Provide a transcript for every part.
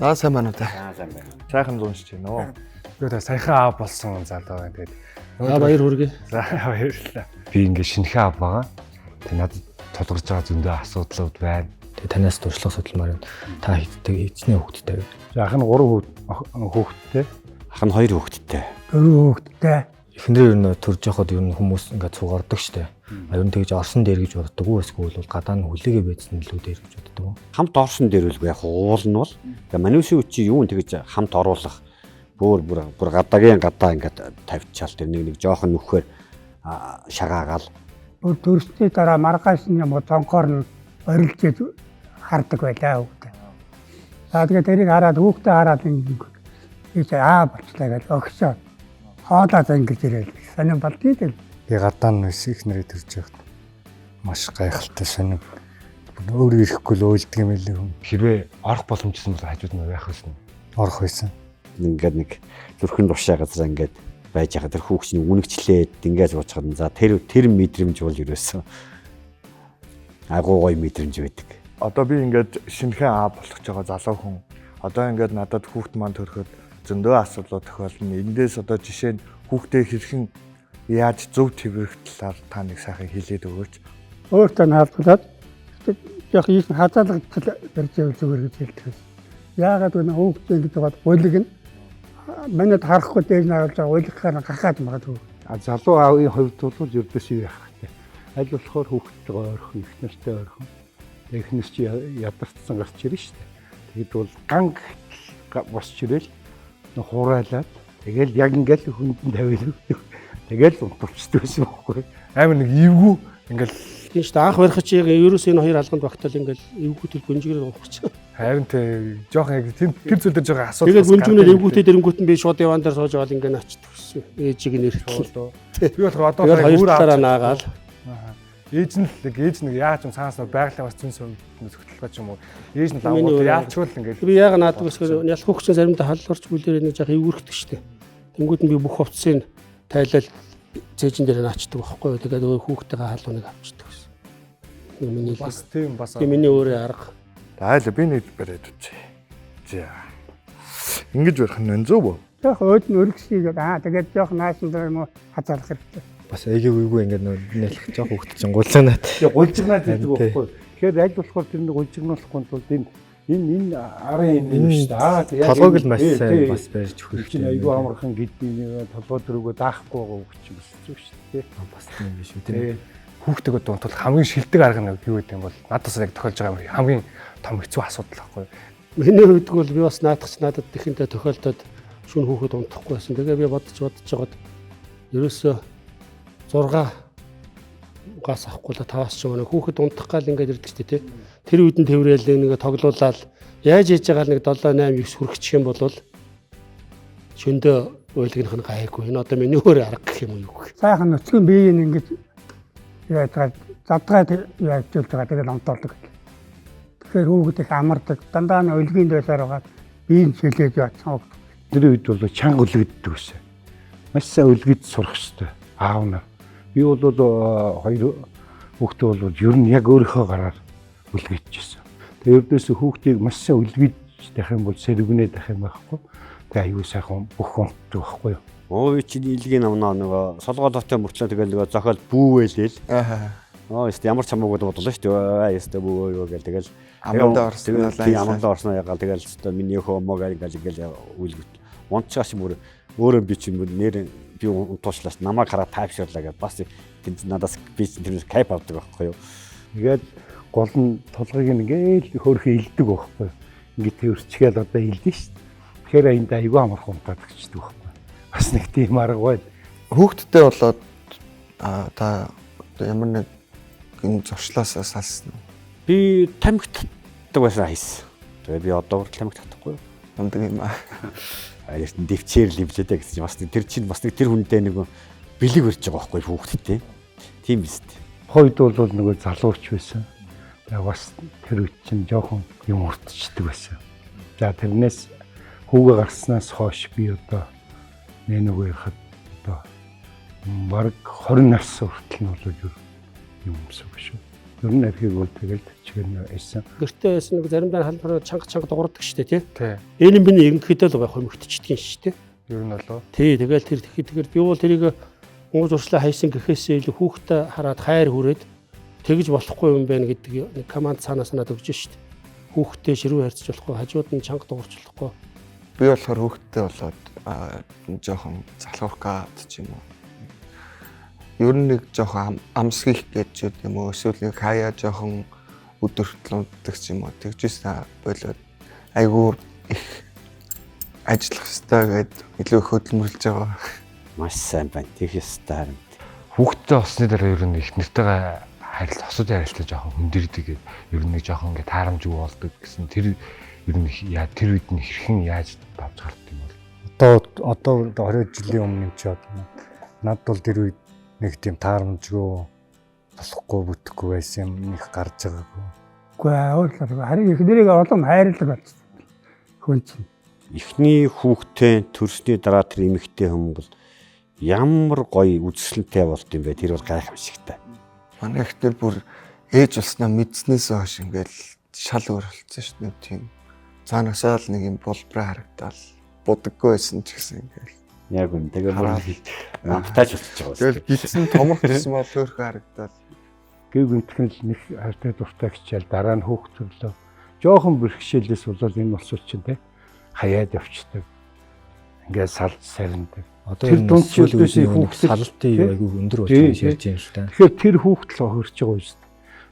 За, сайн байна уу та? Аа, сайн байна. Сайхан зуншиж байна уу? Би одоо саяхан аав болсон залуу байна. Тэгээд За, баяр хүргэе. За, баярлалаа. Би ингээ шинэхэн аав байгаа. Тэгээд надад тулгарч байгаа зөндөө асуудлууд байна. Тэгээ танаас туршлага судалмаар байна. Та хэдтэй, эзний хүүхэдтэй вэ? За, ах нь 3 хүүхэдтэй. Ах нь 2 хүүхэдтэй. 4 хүүхэдтэй. Эхнэрээ ер нь төрж явахад ер нь хүмүүс ингээд цугардаг штэ. А ер нь тэгж орсон дээр гэж боддог уу? Эсвэл бол гадаа нь хүлээгээ байцсан илүү дээр гэж боддог уу? Хамт орсон дээр үлгүй яг уул нь бол. Тэгээ манусын үе чи юу тэгж хамт оруулах бүр бүр бүр гадаагийн гадаа ингээд тавьчаал тэр нэг нэг жоохон нөхөр шагаагаал. Бүр төрсний дараа маргааш нь юм уу цонхоор нь орилж хардаг байлаа хүүхдээ. За, тэгээд тэрийг хараад, хүүхдээ хараад ингээд би аа болчлаа гэж огшоо. Хоолоо зангиж ирэл. Сонин болдгийг л. Би гадаа нь их нэрээ төрж байхад маш гайхалтай сонин. Өөр ирэхгүй л уйлдаг юм лээ хүн. Хэрвээ орох боломжсон бол хажууд нь байх байсан. Орох байсан. Ингээд нэг зүрхэн тушаа газар ингээд байж байгаа тэр хүүхч нь үнэгчлээд ингээд суучхад за тэр тэр мэдрэмж бол ерөөсөө агуу гоё мэдрэмж байдаг. Одоо би ингээд шинэхэн аав болох гэж байгаа залуу хүн. Одоо ингээд надад хүүхд маань төрөхөд зөндөө асуудлууд тохиолдно. Эндээс одоо жишээ нь хүүхдээ хэрхэн яаж зөв тэрвэрх талаар та нэг сайхан хэлээд өгөөч. Өөртөө нь халдвалаад яг ийш нь хазаалгадтал барьж байвал зүгээр гэж хэлдэг байсан. Яагаад гэвэл хүүхдээ ингэж байгаа гулиг нь манайд харахгүй дээр нь харуулж байгаа гулигхаар гахаад магадгүй. А залуу аавын хувьд бол ердөөс юу яах вэ? Аль болохоор хүүхдтэйгээ ойрхон, их нартай ойрхон. Эхнэр чи ядарцсан гарч ирнэ шүү дээ. Тэгэд бол ган босч ирэл хураалаад тэгэл яг ингээл хүндэн тавиал өгдөг. Тэгэл унтуулчихдаг байсан байхгүй. Амар нэг эвгүй ингээл. Тийм шүү дээ. Анх барих чи ерөөс энэ хоёр алганд багтаал ингээл эвгүүтэл гүнжигэр унах чи. Харин тэ жоохон яг тийм тэр зүйл дээр жоохон асуудал. Тэгээд гүнжигнэр эвгүүтээ дэрэнгүүт нь би шууд яван дээр сууж аваад ингээд очдөг гэсэн. Ээжийг нэртэл. Би болохоор одоо Тэгээд хоёр талаараа наагаал. Ээж нь л ээж нэг яаж юм цаанаас байгалийн бас зүүн сум зөвхөлгөө ч юм уу. Ээж нь лавгууд яалчгүй л ингээд. Би яага наадаг гэсгээр ялах хүүхчин заримдаа халуурч бүлээрээ нэг жах эвгүрхдэг шүү дээ. Тэнгүүд нь би бүх хувцсыг тайлал цээжин дээр наачдаг байхгүй юу. Тэгээд өөр хүүхдтэйгээ халууныг авчдаг гэсэн. Миний бас тийм бас миний өөрийн арга. За, би нэг бариад үзье. За. Ингэж барих нь зөв үү? Жоох өөд нь өргөсгийг аа тэгээд жоох наасан дээр юм уу хазаалах хэрэгтэй. Бас айгүй үгүй ингээд нөө нэлэх жоох хүүхэд чинь гулцаанаад. Тэгээ гулжигнаад байдаг байхгүй. Тэгэхээр аль болохоор тэр нэг гулжигнуулахгүй тулд энэ энэ энэ арын энэ шүү дээ. Аа, яг толгойг л маш сайн бас барьж өгөх хэрэгтэй. Чинь айгүй амархан гэдгийг нэг толгой дөрөвгөө даахгүй байгаа үг чинь бас хэцүү шүү дээ. Бас тийм юм биш үү тийм. Хүүхдтэйгээ дунтвал хамгийн шилдэг арга нь юу гэдэг юм бол надад бас яг тохиолж байгаа юм хамгийн том хэцүү асуудал байхгүй. Миний хувьд бол би бас наадах ч надад тэхэнтэй тохиолдоод шүн хүүхэд унтахгүй байсан. Тэгээ би бодож бодож жагаад ерөөсөө 6 гаас авахгүй л 5-аас ч юм уу хүүхэд унтах гал ингээд ирдэг ч тий. Тэр үед нь тэврээл нэг тоглуулаад яаж хийж байгаа л нэг 7 8 9 хүрчих юм бол шөндөө уйлгийнх нь гайгүй. Энэ одоо миний өөр арга гэх юм уу юу гэх. Сайхан нүцгэн биеийг ингэж яаж байгаа задгай яаж зүйлж байгаа тэгэл онтоолдог. Тэгэхээр хүүхэд их амардаг. Дандаа нь өлгийн дэсээр байгаа биеийг шилээж явсан. Тэр үед бол чанга үлгэддэг байсан. Маш сайн үлгэд сурах хэрэгтэй. Аав нар. Би бол хоёр хүүхдээ бол ер нь яг өөрийнхөө гараар үлгээдчихсэн. Тэгээ ердөөсөө хүүхдийг маш сайн үлгэж байх юм бол сэргүнээд байх юм байхгүй. Тэгээ аюу сайхан бүх унтдаг байхгүй юу? Өө, би чинь илгийн намнаа нөгөө солгоолоотой мөртлөө тэгэл нөгөө зохиол бүүвэлэл. Аа. Оо, яст ямар ч хамаагүй бодлоо шүү дээ. Яст бүүвээ юу гэл тэгэл Амандаа орсон нь бол амандаа орсноо ягаал тэгэл өстой миний хөөмөө гэл ингээл ингээл үлгүт. Унтчаас юм өөрөө би чинь нэр би унтуучлаа ш намайг хараад тайвширлаа гэдээ бас тэнд надаас би чинь тэрнээс кайф авдаг байхгүй юу. Тэгээд гол нь толгойг ингээл хөөрхөн илдэг байхгүй юу. Ингээд тэрчгээл одоо илдэн шүү дээ. Тэгэхээр энд айгүй амархан унтаад гिचдэг байхгүй юу. Бас нэг тийм арга байна. Хүүхдтэй болоод та одоо ямар нэг энэ зуршлаас салсан уу? Би тамхи татдаг байсан хайс. Тэгээ би одоо хүртэл тамхи татахгүй юу. Ундаг юм аа. Баярт нь дэвчээр л юм лээ дээ гэсэн чинь бас тэр чинь бас нэг тэр хүнтэй нэг бэлэг өрж байгаа байхгүй хүүхдтэй. Тийм биз дээ. Хойд бол нөгөө залуурч байсан. Тэгээ бас тэр үед чинь жоохон юм уртчдаг байсан. За, тэрнээс хүүгээ гарснаас хойш би одоо нэ нөгөө ярихад одоо бараг 20 нас хүртэл нь бол юм өмсөг шүү. Ер нь архийг бол тэгэл чигнэ байсан. Гэртээ байсан нэг заримдаа халбараа чанга чанга дуурдаг штэ тий. Тий. Энэ миний ерөнхийдөө л байх хэмэгдчихдэг юм штэ. Ер нь болоо. Тий, тэгэл тэр тэгэхээр би бол тэрийг ууж уршлаа хайсан гэхээсээ илүү хүүхдээ хараад хайр хүрээд тэгж болохгүй юм байна гэдэг нэг команд цаанаа санаад өгч штэ. Хүүхдээ ширүү харьцаж болохгүй, хажууд нь чанга дуурч болохгүй. Би болохоор хүүхдтэй болоод жоохон залхуурах ч юм уу. Ер нь нэг жоохон амсгих гэж юм уу эсвэл нэг хаяа жоохон өдөртөл унтдаг ч юм уу тэгжсэн болоод айгүй их ажиллах ёстой гэд илүү их хөдөлмөрлөж байгаа. Маш сайн байна. Тэгэх ёстой харин. Хүүхдтэй болсны дараа ер нь их нэртэйгээ харилцаа, хосуудын харилцаа жоохон хөндөрдөг гэдэг. Ер нь нэг жоохон ингээ таарамжгүй болдог гэсэн тэр ер нь яа тэр үед нь хэрхэн яаж давж гард юм бол. Одоо 20 жилийн өмнө юм чи одоо над бол тэр үед нэг тийм таарамжгүй болохгүй бүтэхгүй байсан юм их гарч байгаагүй. Үгүй уурлаа. Харин их нэрийг улам хайрлаг болчихсон. Хүн чинь. Эхний хүүхдээ төрсний дараа тэр эмэгтэй хүн бол ямар гоё үзэсгэлэнтэй болд юм бэ? Тэр бол гайхамшигтай. Манай ихнэр бүр ээж болсноо мэдснээс хойш ингээл шал өөр болцсон шүү дээ тийм. Цаанаасаа л нэг юм булбраа харагдаал будаггүй байсан ч гэсэн ингээл. Яг үн. Тэгээ бүр амтааж болчихж байгаа. Тэгэл гидсэн томорх гэсэн бол хөөрхөн харагдаал. Гэв гэмтхэн л нэг хайртай дуртай хичээл дараа нь хөөх төрлөө. Жохон бэрхшээлээс болоод энэ улсууд чинь те хаяад явцдаг. Ингээд салж сарндаг. Одоо тэр дунд чөлөөс хүүхдэл салалтын юу айгүй өндөр болж байгаа ярьж юм л та. Тэгэхээр тэр хүүхдэл хохирч байгаа юм шүү дээ.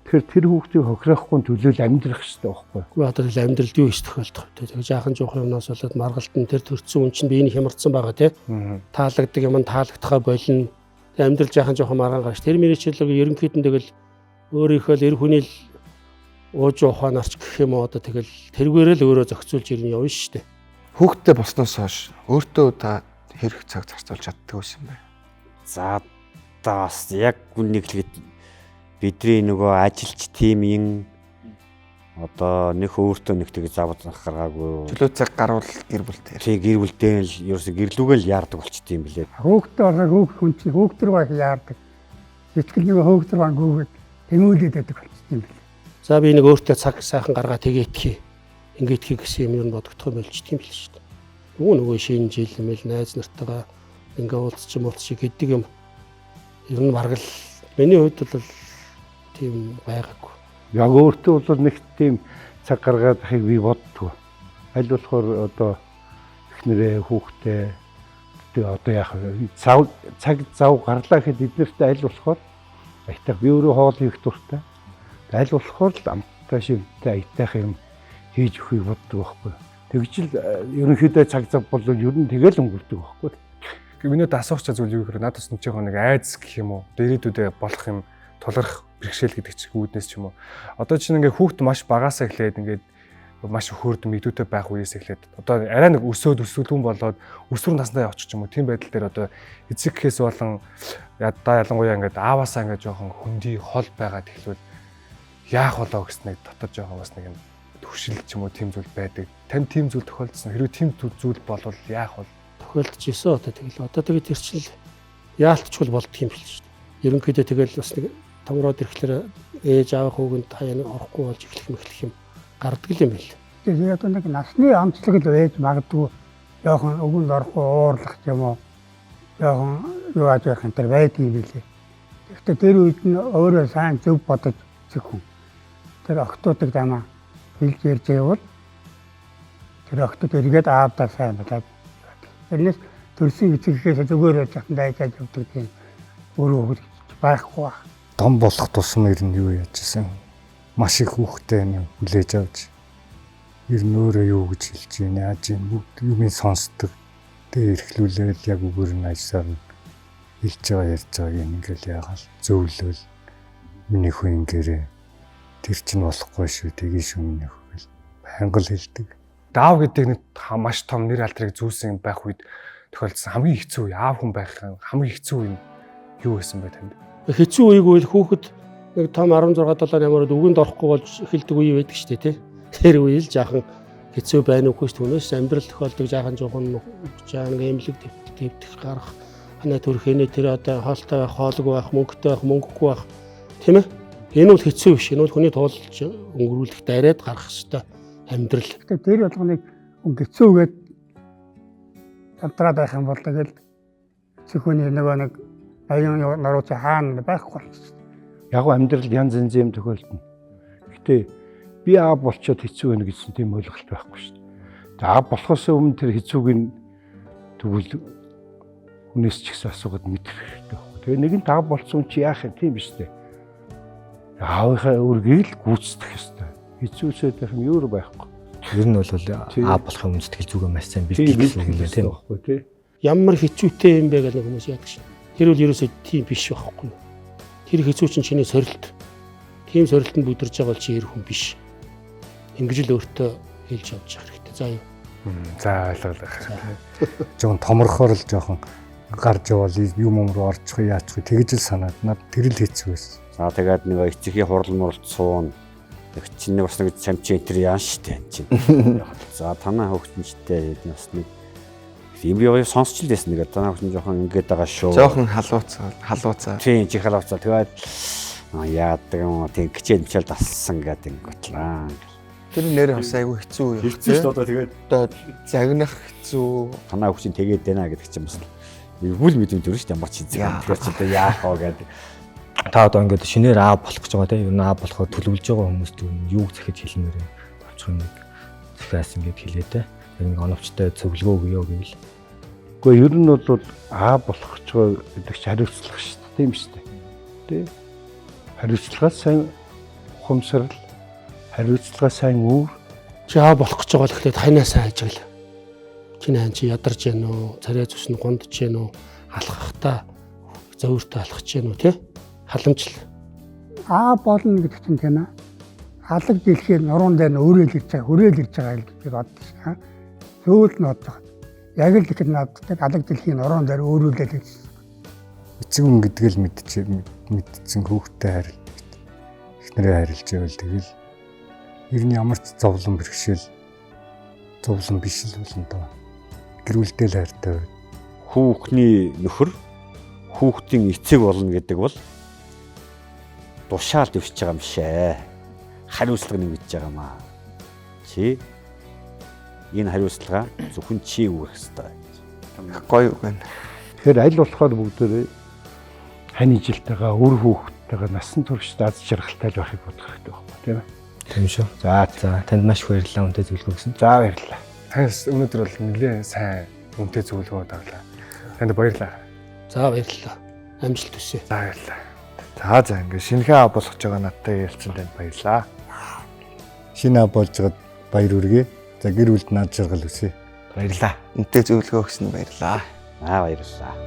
Тэгэхээр тэр хүүхдийг хохирохгүй төлөөл амьдрах хэрэгтэй байхгүй. Үгүй одоо л амьдралд юу их тохиолдох вэ? Тэгээ жаахан жуухан юмнаас болоод маргалтан тэр төрсөн хүн чинь биеийг хямарсан байгаа тий. Таалагддаг юм нь таалагдахаа болно. Тэгээ амьдрал жаахан жуухан маргаан гарч тэр миний чиглэл ерөнхийд нь тэгэл өөрийнхөө л эр хүний л ууж ухаанаар ч гэх юм уу одоо тэгэл тэргээрээ л өөрөө зохицуулж ирнэ явна шүү дээ. Хүүхдтэй болсноос хойш өөртөө та хэрэг цаг зарцуулж чаддаг байсан юм байна. За одоо бас яг үнийг хэлгээд бидний нөгөө ажилч тимийн одоо нэг өөртөө нэг тэг зав гаргаагүй. Чөлөө цаг гарвал гэр бүлтэй. Тий, гэр бүлтэй л ерөөсө гэрлүүгээ л яардаг болчт юм билээ. Хөөхтэй болохоор хөөх хүн чинь хөөх рүү их яардаг. Сэтгэл нэг хөөх рүү ангүүгээд тэмүүлээд байдаг болчт юм билээ. За би нэг өөртөө цаг сайхан гаргаа тэгээ итгэе. Ингээ итгэе гэсэн юм юу бодогдох юм болчт юм бил шүү дээ. Нөгөө шинэ жил юм л найз нартайгаа ингээ уулзч муулчих гэдэг юм. Ер нь бараг л миний хувьд бол тийм байгаагүй. Яг өөртөө бол нэг тийм цаг гаргаад ахыг би боддгоо. Аль болохоор одоо эхнэрээ хүүхдээ тэгээ одоо яах вэ? Цаг зав гарлаа гэхэд эднэртэй аль болохоор аятайх би өөрөө хоол хийх дуртай. Аль болохоор л амттай шивтэй аятайх юм хийж өгөхийг боддог байхгүй. Тэгж л ерөнхийдөө цаг зав бол ер нь тэгэл өнгөрдөг байхгүй. Миний асуух зүйл юу гэхээр надад бас нэг жоохон нэг айдас гэх юм уу? Дээрээдүүдээ болох юм тулгарх бэрхшээл гэдэг чинь үүднээс ч юм уу. Одоо чинь ингээ хүүхд маш багасаа эхлээд ингээд маш хөөрдөм мэдүүтэй байх үеэс эхлээд одоо арай нэг өсөөд өсвөлүүн болоод өсвөр насндаа явчих юм уу. Тийм байдал дээр одоо эцэг гэхээс болон ядаа ялангуяа ингээд ааваасаа ингээд жоохон хөндөй хол байгаад эхлвэл яах болоо гэсэн нэг дотор жоохон бас нэг юм төвшил ч юм уу тийм зүйл байдаг. Тань тийм зүйл тохиолдсон. Хэрвээ тийм зүйл болвол яах вэ? Тохиолдож исэн одоо тэгэл одоо тэгээд тэр чинь яалтчгүй болдго юм биш шүү дээ. Ерөнхийдөө тэгэл бас нэг томроод ирэхлээр ээж аав хүүгэнд хаяа орохгүй болж эхлэх юм гардаг юм байл. Тэгээд одоо нэг насны онцлог л байж магадгүй жоохон өгөнд орохгүй уурлах юм уу жоохон юу аж байх энэ төр байдаг юм билээ. Гэхдээ тэр үед нь өөрөө сайн зөв бодож зөв хүн. Тэр охтуудыг дамаа хэлж ярьж байвал тэр охтууд эргээд аавдаа сайн болоод тэрнээс төрсөн эцэг эхээс зүгээр байж хатан дайжаад явдаг тийм өөрөө хөлж байхгүй байх. Том болох тусам ер нь юу яажсэн маш их хүүхдээ нэг хүлээж авч ер нь өөрөө юу гэж хэлж байна яаж юм бүгд юмыг сонсдог. Тэгээ эрхлүүлээл яг үгээр нь ажилласаар нь хэлж байгаа ярьж байгааг ингээл яагаал зөвлөөл миний хүн ингээрээ тэр чинь болохгүй шүү тгий шүү миний хүн гэл байнга л хэлдэг. Даав гэдэг нэг маш том нэр алдрыг зүүсэн байх үед тохиолдсон хамгийн хэцүү үе аав хүн байх хамгийн хэцүү үе нь юу байсан бэ танд? Хэцүү үеиг үйл хүүхэд нэг том 16 7 8-аар үгэнд орохгүй болж эхэлдэг үе байдаг шүү дээ тий. Тэр үе л жаахан хэцүү байна уугүй шүү. Түүнээс амьдрал тохиолдог жаахан жуухан жаа нэг эмнэлэг твдэх гарах ханаа төрхөнөө тэр одоо хоолтой байх, хоолгүй байх, мөнгөтэй байх, мөнгөгүй байх тийм ээ. Энэ бол хэцүү биш. Энэ бол хүний туулж өнгөрүүлэх дайраад гарах ёстой амьдрал. Тэгэхээр тэр болгоныг хэцүүгээд амтраад байх юм бол тэгэл зөвхөн нөгөө нэг аян нуруу чи хаана байхгүй болчихсон. Яг гоо амьдрал янз янзын юм тохиолдно. Гэтэ би аав болчоод хэцүү байна гэсэн тийм ойлголт байхгүй шүү дээ. Тэгээ аав болохоос өмнө тэр хэцүүг нь тэгвэл хүнээс ч ихсэн асуугаад мэдэх хэрэгтэй байхгүй. Тэгээ нэгэнт аав болсон чи яах юм, тийм биш үү? Аавынхаа үүргийг л гүйцэтгэх ёстой. Хэцүүсээд байх юм юу байхгүй. Ер нь бол аав болох юм сэтгэл зүгээ маш сайн бэлтгэх гэсэн үг юм тийм байхгүй тий. Ямар хэцүүтэй юм бэ гэж нэг хүмүүс яадаг шин. Тэр бол ерөөсөө тийм биш байхгүй. Тэр хэцүү чинь чиний сорилт. Тийм сорилтод бүдэрж байгаа бол чи эр хүн биш. Ингэж л өөртөө хэлж явж явах хэрэгтэй. За юу. За ойлголоо. Жохон томорхоор л жохон гарч явал юм юм руу орчих яачих тэгж л санаад над тэр л хэцүү байсан. За тэгээд нөгөө эцэгхийн хурал муралд суун. Тэг чинь бас нэг самчин энэ төр яан штэ чинь. За танаа хөгтөнчтэй бас нэг юм яа сонсч л байсан нэг танаа хөгтөн жоохон ингэж байгаа шүү. Жоохон халууцаа. Тийм чи халууцаа. Тэгээд яадаг юм тийм гिचээ мчээл дассан гэдэг ингэтлаа. Тэр нэр бас айгүй хэцүү юм. Хэцүү шүү дээ тэгээд одоо загнах хэцүү. Танаа хөгтөн тэгээд байна гэдэг чинь бас эвгүй мэдрэмж төрнө шүү дээ ямар ч хэцүү. Тэгэхээр чи одоо яах вэ гэдэг. Та одоо ингээд шинээр аав болох гэж байгаа тийм юу, аав болохоор төлөвлөж байгаа хүмүүст юу захиж хэлмээр вэ? Тавчих нэг захиас ингээд хэлээ те. Тэр нэг оновчтой зөвлөгөө өгөө гэвэл. Гэхдээ ер нь бол аав болох гэж байгаа гэдэг чинь хариуцлага шүү дээ, тийм шүү дээ. Тэ? Хариуцлагаас сайн ухамсарл, хариуцлагаас сайн үүр. Чи аав болох гэж байгаа л гэхлээр ханаа сайн ажигла. Чиний хан чи ядарч гэнэ үү, царай зүс нь гондж гэнэ үү, алхахдаа зөөртөө алхаж гэнэ үү, тэ? Халамжл. Аа болно гэдэг чинь тийм ээ. Алаг дэлхийн нуруунд дээр өөрөө л ирж байгаа, хүрээл ирж байгаа гэж би бодсон. Зөөл нь бодож байгаа. Яг л ихэд надад алаг дэлхийн нуруунд дээр өөрөө л ирсэн. Эцэг хүн гэдэг л мэдсэн хүүхдтэй харил. Эхнэрээ харилж байвал тэгэл ер нь ямар ч зовлон бэрхшээл зовлон биш л болно доо. Гэр бүлдээ л хайртай бай. Хүүхний нөхөр хүүхдийн эцэг болно гэдэг бол тушаал дэвшиж байгаа юм шээ. Хариуцлага нэмэгдэж байгаа маа. Чи энэ хариуцлага зөвхөн чи үүрэх ёстой. Гоё үг байна. Тэгэхээр аль болохоор бүгдээрээ хань ижилтэйгээ үр хүүхдтэйгээ насан турш аз жаргалтай л байхыг бодох хэрэгтэй байхгүй тийм ээ. Тийм шүү. За за танд маш их баярлалаа үнэтэй зөвлөгөө өгсөн. За баярлалаа. Танаас өнөөдөр бол нэлээд сайн үнэтэй зөвлөгөө авлаа. Танд баярлалаа. За баярлалаа. Амжилт хүсье. За баярлалаа. За за ингээд шинэхэн аав болох гэж байгаа надтай ярилцсан танд баярлалаа. Шинэ аав болж байгаад баяр хүргэе. За гэр бүлд над жаргал хүсье. Баярлалаа. Үнэтэй зөвлөгөө өгсөн баярлалаа. Аа баярлалаа.